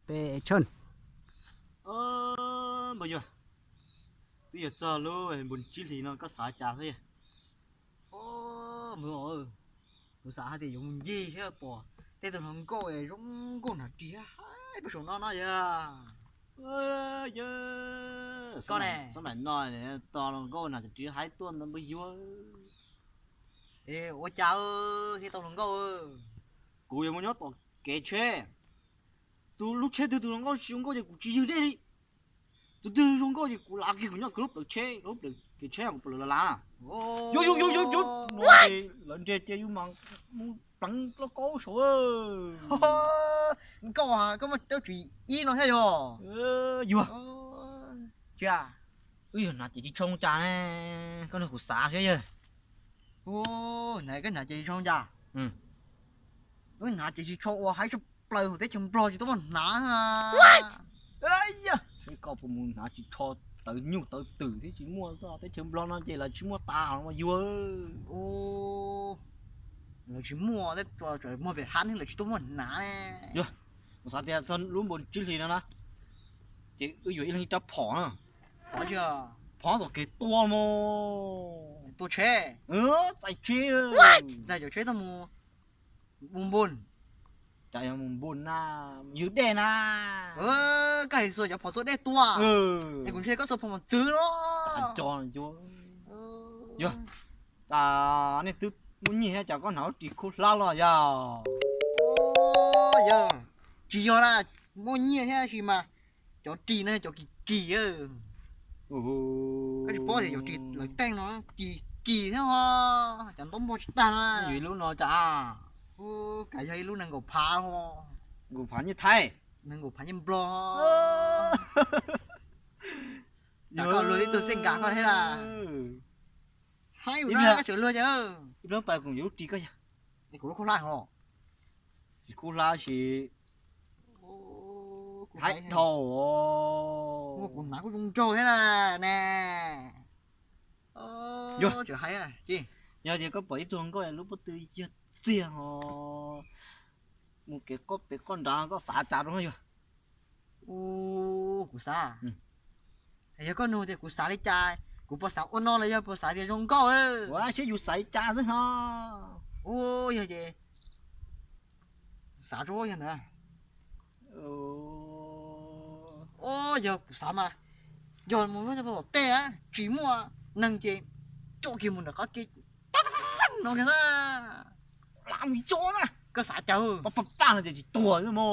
peb tshawb. Npawg Yuag, twb yog txog lub npun tsib hlis no koj xav cas thiab? Kuv xav hais tias yuav mus ncig thiab pom tej tug hluas nkauj zoo nkauj hnav ris haib pem saum no no yog. Koj ne? Xab maim no tos hluas nkauj hnav ris haib tuaj ntawd npawg Yuag. Ua cas thiaj tau hluas nkauj? Kuv yuav mus nyob tom kev tsheb. Tus lub tsheb twg tus hluas nkauj tsis zoo nkauj ces kuv tsis yws dej li. Tus twg zoo nkauj ces kuv lav kiag kuv nyob kiag lub plawv tsheb, lub plawv kev tsheb kuv plawv lav lav. Yuav yuav yuav yuav yuav no ces lawv nrhiav ces yus mas mus pleev lauj kaub saud. Nkauj, koj muaj tau tswv ib no thiab yog? Yuag, wb yog hnav ces tsis tshua cas ne, koj nrog kuv xav saib yawg. Hnav koj hnav ces tsis tshua cas. Wb hnav ces tsis tshua ua haib tshaj plaws hauv teb chaws Nplog tsis tau muaj hnav. Saib koj puas mus hnav tsis tshua tawv nyuj tawv twm thiab tsis muaj xwb, teb chaws Nplog no ces lawv tsis muaj tas los mas yuav. Lawv tsis muaj, muaj pem hav neeg lawv tsis tuaj muaj hnav ne. Yog, kuv xav tias txog lub npun tsib hlis no na, ces wb yuav ib leeg ib rab phom na. Phom tom kev tua mus. Tua tsheb. Txais tsheb. Txais cov tsheb tuaj mus npun. Cas yog mus npun na, mus ywg dej na. Koj hais xuas cov phom txua dej tua. Es kuv ntshe koj xuas phom mos txwv los. Yog, nej twb muaj nyiaj thiab cas koj hnav lub ris khub hlab los yog? Yog, tsis yog na, muaj nyiaj thiab sis mas cov ris no cov kim kim. Koj tsis paub tias cov ris lawv teej no kim kim thiab, cov ntaub npog tsis tag no. Yog ib lub no cas? Kav yog ib lub nees nkaum phav. Nkaum phav nyiaj Thaib. Nees nkaum phav nyiaj Nplog. Koj luag ib tug xej nkawm koj thiab na. Haib ua koj tseem luag cas. Ib pliag pais koom yuav lub ris koj yog. Kuv lub khub hlab os. Tsis khub hlab sis haib dhau. Kuv hnav kuj zoo nraug thiab na ne. Yog, yog tias koj pom ib tug hluas nkauj lub pob tw yog txiag os, mus kev qoj pem qoj nrad koj xav cas rau no yog? Kuv xav, yog koj nug tias kuv xav li cas, kuv puas xav ua no los yog puas xav tias zoo nkauj? Ua seb yus xav li cas xwb ho. Yog ces xav rau yog ntawd. Yog kuv xav mas, yog mus lub tom tej tsis muaj neeg ces coj kiag mus nram qab kev no kiag xwb. Lam mus coj na. Koj xav cas? Pab pab no ces tsis tuag xwb mas.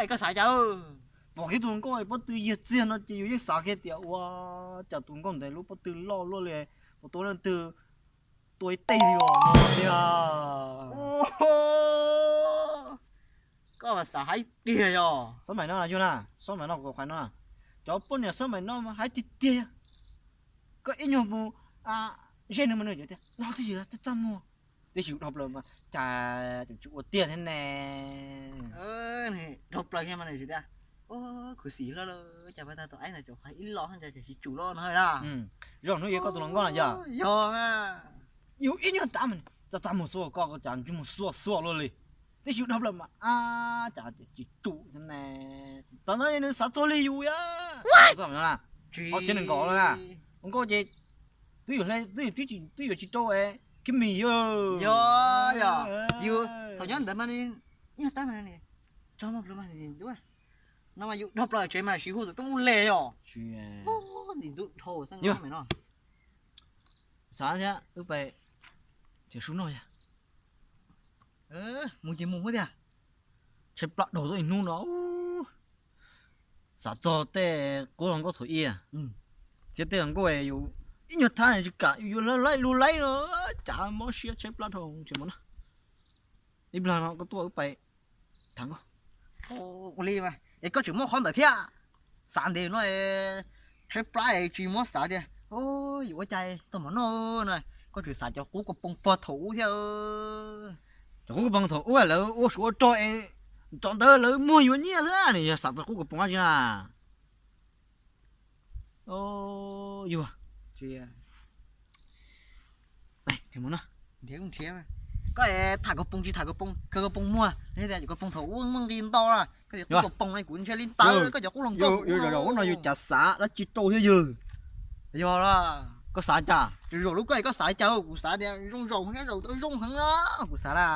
Es koj xav cas? Pom kiag tus nkauj pob tw yog txiag no ces yus yeej xav kiag tias ua cas tus nkauj ntawd lub pob tw loj luaj li, puas tau leej twg tua ib teg li os no tiag. Koj mas xav haib tiag yog. Xab maim no yog na, xab maim no kuv qhia no, cov poj niam xab maim no mas haib tiag tiag. Koj ib nyuag mus ze nws mas nws tias no twb yog txaj muag, tab sis dhau plaws mas cas tseem tsis ua tiag thiab ne. Dhau plaws thiab mas nws tias khuv xim loj lawm, cas pab tag tus aib ntawd tseem ib los ntsa tseem tsis tsum loj no na. Zoo hnub yog koj tus hluas nkauj no yog. Yog, yus ib nyuag tav mas txaj txaj muag xuas koj, koj cas ntsej muag xuas xuas luaj li. Tab sis dhau plaws mas ab cas tsis tsum thiab ne. Tam ntawd nws xav txog li yus yog. Ob txhiab nees nkaum na, hluas nkauj ces twb yuav hle, twb yuav tsis rau es kib mis yog. Yog, yog, yus thaum nyob ntawd mas ib nyuag tab mas txog muag plawv mas no mas yus dhau plaws tsev mas siv hu tus tub le yog. Ntim ntub dhau xeeb no. Xav thiab wb pais, thiab sub noj yog. Mus ces mus tiag. Tshaib plab dhau tuaj ib hnub no. Xav txog tej qub hluas nkauj thaum ub thiab tej hluas nkauj yus ib nyuag thab tsis kam yus yuav laib lub laib no, cas mob siab tshaib plab dhau tseem mus na. Ib plag no koj tuaj wb pais tham nkauj. Ua li mas es koj tseem muaj qhov ntawd thiab. Xav ntev no tshaib plab tsis muab xav tias yus ua cas tau mov noj no, koj tseem xav cov qub kos poos pog thaum ub thiab. Cov qub kos poos thaum ub lawv ua suav ua rog es cov ntawd lawv muag yuav nyiaj xwb, nws yog xav tau qub kos poos dab tsi na. Yuav, nrhiav kuj nrhiav, Koj tham kaus poos tsis tham kaus poos, kaus poos muag, kaus poos thaum ub muaj nqi ntau na, koj cov qub kaus poos no kuv ntshe li ntawd, koj cov qub hluas nkauj. Yus zaum zaum ub no yus cas xav dab tsi rau thiab yawg? Yog, koj xav cas? Zaum lub koj koj xav li cas? Kuv xav tias zoo zaum thiab zaum tau zoo heev na, kuv xav na.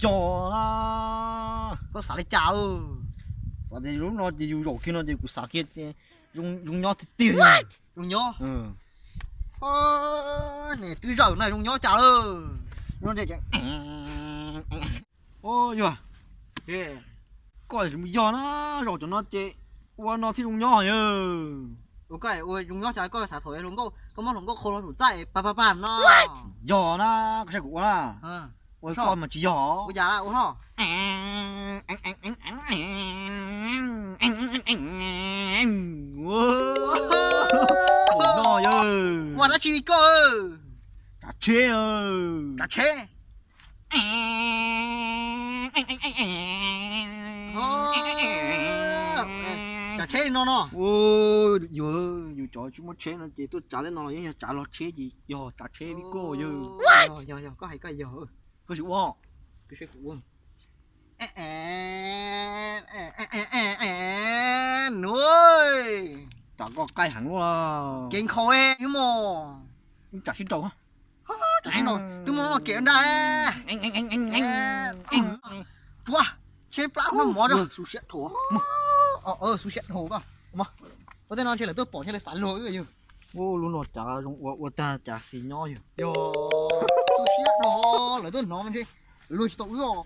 Yog na. Koj xav li cas? Xav tias lub no ces yus zaum kiag no ces kuv xav kiag tias zoo nyob tiag tiag. Zoo nyob. Niam twb zaum na zoo nyob cas lawm. Yog, koj yog na, zaum cov no ces ua no thiaj zoo nyob yawg. Ua koj ua zoo nyob cas koj xav thaum hluas nkauj, koj muab hluas nkauj qhau los tus txaj pa pa pa no. Yog na, koj saib kuv ua na. Ua koj mas tsis yog. Ua cas ua no? Ua dab tsi li koj? Tsav tsheb. Tsav tsheb. Tsav tsheb li no no. Yus, yus cov tsis muaj tsheb no ces tuaj tsav tej no los yeej yog tsav los tsheb ces yog tsav tsheb li koj yawg. Yog, yog, koj hais koj yog. Koj tsis ua. Nuv, tsav koj qaij heev luaj. Kev nkhaus mog. Tsav sib nraus. Tsav sib nraus twb muaj kev nrag. Tsuav, tsheb plab noj mov rau. Xu siab dhau. Xu siab dhau koj. Ua tej no ntshe lawv tuaj pom ntshe lawv xav luag wb yog. Lub no cas zoo ua ua tag cas xis nyob yog. Xu siab dhau, lawv tuaj hnov ntshe luag tsis tau wb os.